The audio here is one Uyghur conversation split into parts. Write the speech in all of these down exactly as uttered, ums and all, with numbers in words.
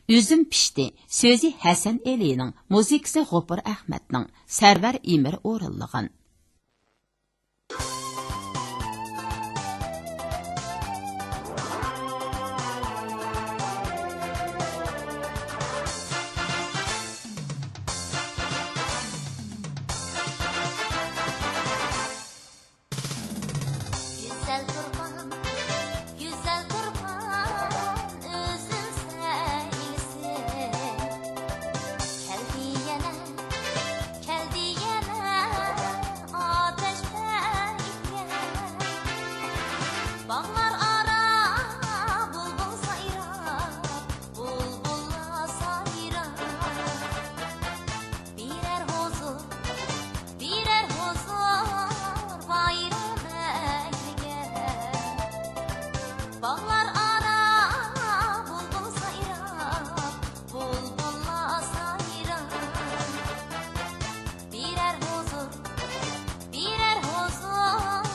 ئۈزۈم پىشتى، سۆزى ھەسەن ئېلىنىڭ، مۇزىكىسى غوپۇر ئەخمەتنىڭ، سەرۋەر ئىمىر ئورۇنلىغان. گۈزەل تۇرپان، گۈزەل تۇرپان، ئۆزۈڭ سەيلىسىڭ. كەلدى يەنە، كەلدى يەنە، ئاتەش پەيگە. باغلار ئارا، بۇلبۇل سايراپ، بۇلبۇللار سايراپ. بېرەر ھۇزۇر، بېرەر ھۇزۇر بايرام ئەھلىگە. باغلار ئارا بۇلبۇل سايراپ، بۇلبۇللار سايراپ. بېرەر ھۇزۇر، بېرەر ھۇزۇر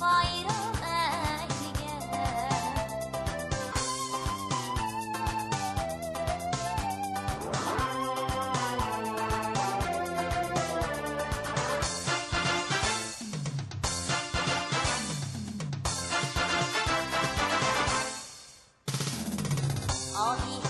بايرام ئەھلىگە. ئالىي